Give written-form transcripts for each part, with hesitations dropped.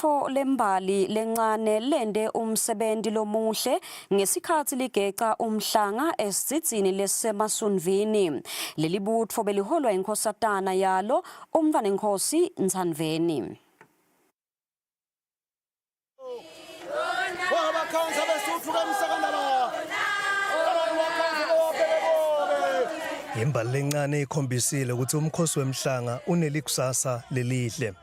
Libutfo lembali lencane lente umsebenti lomuhle ngesikhatsi ligeca umhlanga esidzidzini lesiseMasundvwini. Lelibutfo beliholwa inkhosatana yalo umntfwanenkhosi Ntsandveni. Imbali lencane ikhombisile ukuthi umkhosi wemhlanga unelikusasa lelihle.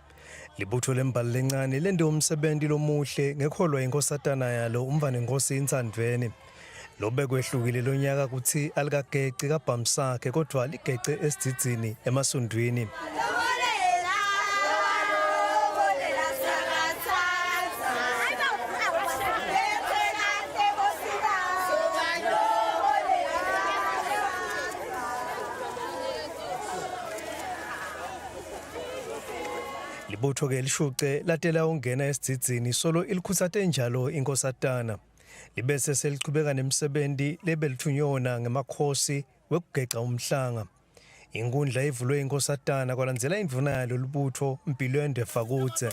Libutho lembali lencane lente umsebenti lomuhle ngekholwa inkosatana yalo umntfwanenkosi Intsandvweni. Lobekwehlukile lonyaka kutsi alikageci kabhamsakhe kodvwa ligece esidzidzini emasundwini. Libutho-ke lishuce latela ungena esidzidzini solo ilikhutsate njalo inkosatana. Libese selichubeka nemsebenti lebelithunywe wona ngemakhosi wekugeca umhlanga. Inkundla ivulwe inkosatana kwalandzela indvuna yalo libutfo Mpilwende Fakudze.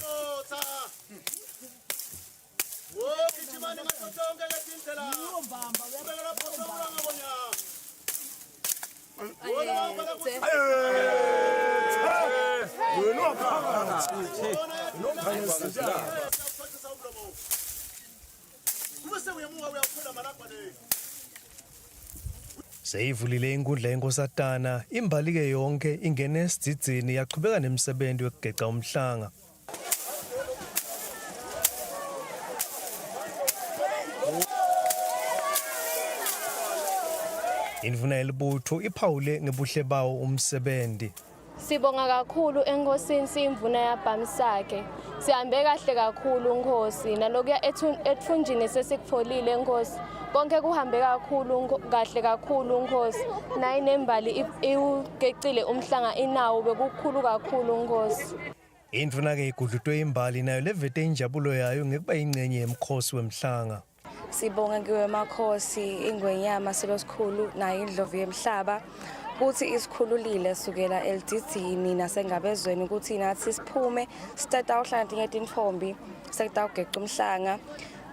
Seyivulile inkundla yenkosatana, imbali-ke yonke ingene esidzidzini yachubeka nemsebenti wekugeca umhlanga. Indvuna yelibutfo iphawule ngebuhle bawo umsebenti. Sibonga kakhulu eNkhosini siyimvuna yaBhamsakhe. Sihambe kahle kakhulu Nkhosi nalokuya ethunjini sesikutfolile Nkhosi. Konke kuhambe kakhulu kahle kakhulu Nkhosi. Nayi nembali iwugecile umhlanga inawo bekukhulu kakhulu Nkhosi. Indvuna-ke igudlutwe imbali nayo levete injabulo yayo ngekuba yincenye yemkhosi wemhlanga. Sibonga kuwe makhosi ingwenyama silo sikhulu nayo indlovu yemhlaba kuthi isikhululile sukela elididini nasengabezweni ukuthi nathi siphume sitatawuhlala tinye tintfombi sekutawugeca umhlanga.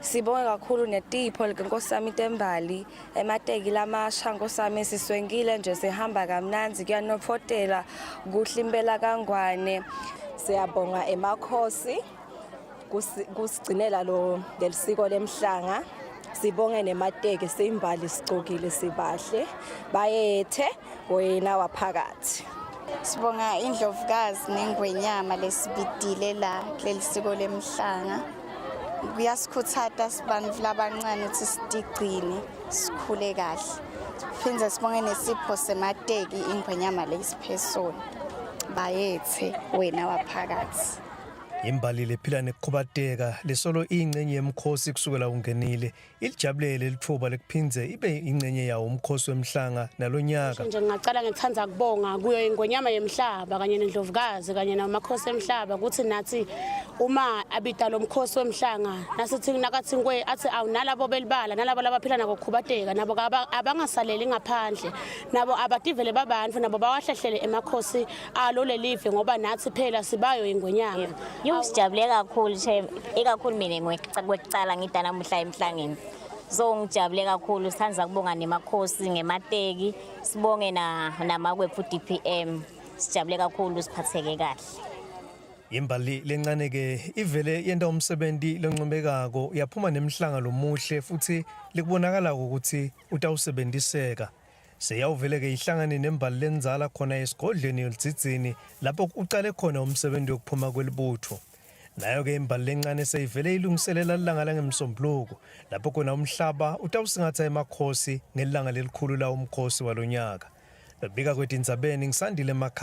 Sibonge kakhulu netipho nkosi yami tembali emateki lamasha nkosi yami siswenkile nje sihamba kamnandzi kuyanotfotela kuhle impela kangwane. Siyabonga emakhosi kusigcinela lo lelisiko lemhlanga. Sibonge nemateki simbali sigcokile sibahle bayethe wena waphakathi. Sibonga indlovukazi nengwenyama lesibidile la kuleli siko lemhlanga. Kuyasikhuthata sibantfu labancane ukuthi sitigcine sikhule kahle. Siphindze sibonge nesipho semateki ingwenyama leyisiphe sona. Bayethe wena waphakathi. Imbali lephila nekukhubateka lesolo iyingcenye yemkhosi kusukela ungenile ilijabulele litfuba lekuphindze ibe ingcenye yawo umkhosi wemhlanga nalonyaka. Nje ngingacala ngithanda kubonga kuyo ingwenyama yemhlaba kanye nendlovukazi kanye namakhosi emhlaba ukuthi nathi uma abita lo mkhosi wemhlanga nasithi nakathi nkwe athi awu nalabo belibala nalabo labaphila nakukhubateka nabo abangasaleli ngaphandle nabo abativele babantu nabo bawahlehlele emakhosi alo lelive ngoba nathi phela sibayo ingwenyama. Yo sijabule kakhulu she ikakhulu mina kwekucala ngida namuhla emhlangeni. So ngijabule kakhulu sithanda kubonga nemakhosi ngemateki sibonge na namakwethu DPM sijabule kakhulu siphatheke kahle. Imbali lencane ke ivele yenta umsebenzi loncomekako yaphuma nemhlanga lomuhle futhi likubonakala ukuthi utawusebenziseka. Seyawuvele-ke ihlangane nembali lendzala khona esigodlweni eLudzidzini lapho ucale khona umsebenzi wekuphuma kwelibutfo. Nayo-ke imbali lencane seyivele ilungiselela lilanga langemsombuluko lapho khona umhlaba utawusingatha emakhosi ngelilanga lelikhulu lawo umkhosi walonyaka. Lobika kwetindzabeni ngisandile Makhaya.